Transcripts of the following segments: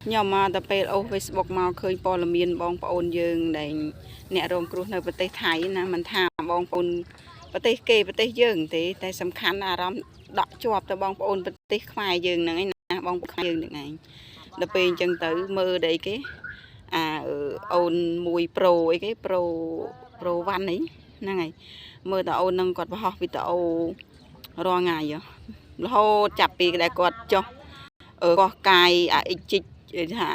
ខ្ញុំមកតែពេលអូស Facebook មកឃើញព័ត៌មានបងប្អូនយើងដែលអ្នករងគ្រោះនៅប្រទេសថៃណាមិនថាបងប្អូនប្រទេសគេប្រទេសយើងទេតែសំខាន់អារម្មណ៍ដក់ជាប់ទៅបងប្អូនប្រទេសខ្មែរយើងហ្នឹងឯងណាបងប្អូនយើងហ្នឹងឯងដល់ពេលអញ្ចឹងទៅមើលដែលគេអាអូនមួយប្រូអីគេប្រូប្រូវ៉ាន់អីហ្នឹងហើយមើលតែអូនហ្នឹងគាត់បង្ហោះវីដេអូរាល់ថ្ងៃហ៎រហូតចាប់ពីដែលគាត់ចុះអឺកោះកាយអាអ៊ិចជីកថា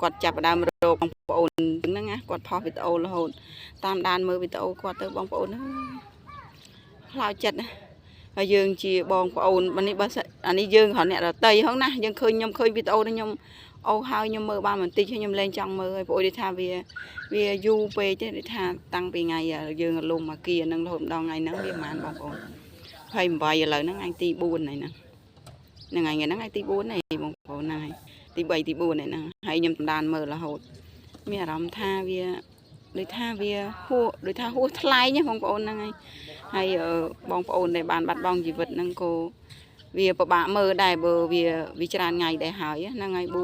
គាត់ចាប់ផ្ដើមរកបងប្អូនហ្នឹងណាគាត់ផុសវីដេអូរហូតតាមដានមើលវីដេអូគាត់ទៅបងប្អូនអើយខ្លោចចិត្តណាហើយយើងជាបងប្អូនបើនេះបើសិនអានេះយើងគ្រាន់អ្នកដតីហ្នឹងណាយើងឃើញខ្ញុំឃើញវីដេអូនេះខ្ញុំអូហើយខ្ញុំមើលបានបន្តិចហើយខ្ញុំលែងចង់មើលហើយព្រោះដូចថាវាវាយូរពេកទេដូចថាតាំងពីថ្ងៃយើងលំអាគារហ្នឹងរហូតដល់ថ្ងៃហ្នឹងវាប្រហែលបងប្អូន28ឥឡូវហ្នឹងថ្ងៃទី4ហើយហ្នឹងហ្នឹងហើយថ្ងៃហ្នឹងថ្ងៃទី4ហើយបងប្អូនហ្នឹងហើយទី3ទី4ហើយហ្នឹងហើយខ្ញុំតាមដានមើលរហូតមានអារម្មណ៍ថាវាដូចថាវាហួដូចថាហួសថ្លៃណាបងប្អូនហ្នឹងហើយហើយបងប្អូនដែលបានបាត់បង់ជីវិតហ្នឹងក៏វាពិបាកមើលដែរបើវាវាច្រើនថ្ងៃដែរហើយហ្នឹងហើយ4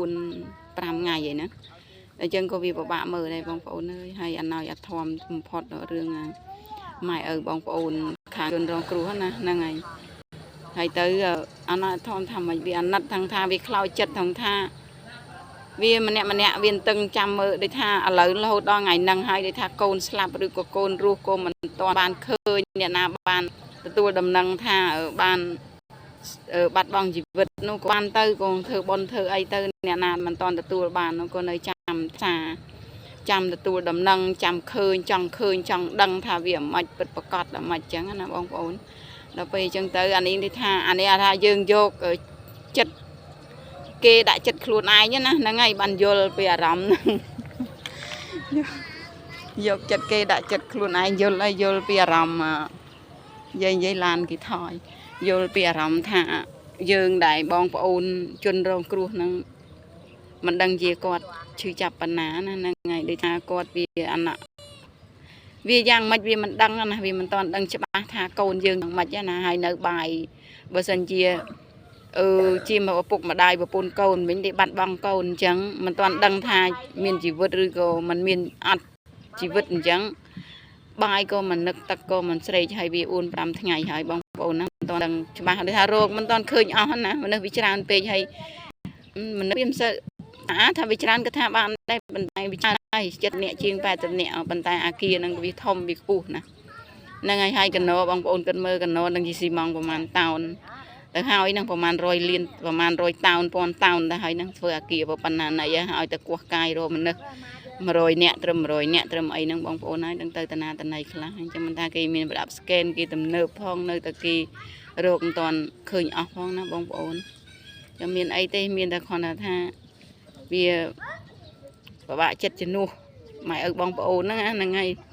5ថ្ងៃហើយណាអញ្ចឹងក៏វាពិបាកមើលដែរបងប្អូនអើយហើយអាណោយអធមបំផុតរឿងម៉ែឪបងប្អូនខាងជនរងគ្រោះណាហ្នឹងហើយហើយទៅអាណោយអធមថាមិនវាអាណិតทั้งថាវាខ្លោចចិត្តทั้งថាវាម្នាក់ម្នាក់វាតឹងចាំមើលដូចថាឥឡូវរហូតដល់ថ្ងៃហ្នឹងហើយដូចថាកូនស្លាប់ឬក៏កូនរស់ក៏មិនទាន់បានឃើញអ្នកណាបានទទួលដំណឹងថាបានបាត់បង់ជីវិតនោះក៏បានទៅក៏ធ្វើបុណ្យធ្វើអីទៅអ្នកណាមិនទាន់ទទួលបាននោះក៏នៅចាំថាចាំទទួលដំណឹងចាំឃើញចង់ឃើញចង់ដឹងថាវាមិនពិតប្រកបដល់មិនអញ្ចឹងណាបងប្អូនដល់ពេលអញ្ចឹងទៅអានេះនេះថាអានេះថាយើងយកចិត្តគេដាក់ចិត្តខ្លួនឯងណាហ្នឹងហើយបានយល់ពីអារម្មណ៍ហ្នឹងយកចិត្តគេដាក់ចិត្តខ្លួនឯងយល់ហើយយល់ពីអារម្មណ៍និយាយនិយាយឡានគេថយយល់ពីអារម្មណ៍ថាយើងដែលបងប្អូនជនរងគ្រោះហ្នឹងមិនដឹងជាគាត់ឈឺចាប់ប៉ុណ្ណាណាហ្នឹងហើយដូចថាគាត់វាអាណវាយ៉ាងម៉េចវាមិនដឹងណាវាមិនទាន់ដឹងច្បាស់ថាកូនយើងយ៉ាងម៉េចណាហើយនៅបាយបើសិនជាអឺជាមកឪពុកម្ដាយប្រពន្ធកូនវិញទេបាត់បង់កូនអញ្ចឹងមិនទាន់ដឹងថាមានជីវិតឬក៏មិនមានអត់ជីវិតអញ្ចឹងបាយក៏មិននឹកទឹកក៏មិនស្រេកហើយវា4 5ថ្ងៃហើយបងប្អូនណាមិនទាន់ដឹងច្បាស់ដូចថារោគមិនទាន់ឃើញអស់ណាមនុស្សវាច្រើនពេកហើយមនុស្សវាមិនសូវអាថាវាច្រើនក៏ថាបានដែរប៉ុន្តែវាច្រើនហើយចិត្តអ្នកជាង80នាក់ប៉ុន្តែអាគារហ្នឹងវាធំវាខ្ពស់ណាហ្នឹងហើយហើយកណោបងប្អូនគិតមើលកណោនឹងជាស៊ីម៉ងប្រហែលតោនទៅហើយហ្នឹងប្រហែល100លានប្រហែល100តោនពាន់តោនទៅហើយហ្នឹងធ្វើអាគារប៉ុណ្ណាណីឲ្យតែគោះកាយរកមនុស្ស100នាក់ត្រឹម100នាក់ត្រឹមអីហ្នឹងបងប្អូនហើយដឹងទៅតាណាតណៃខ្លះអញ្ចឹងមិនថាគេមានប្រដាប់ scan គេទំនើបផងនៅតែគេរកមិនទាន់ឃើញអស់ផងណាបងប្អូនចាំមានអីទេមានតែគ្រាន់តែថាវាពិបាកចិត្តជំនួសម៉ែឪបងប្អូនហ្នឹងណាហ្នឹងហើយ។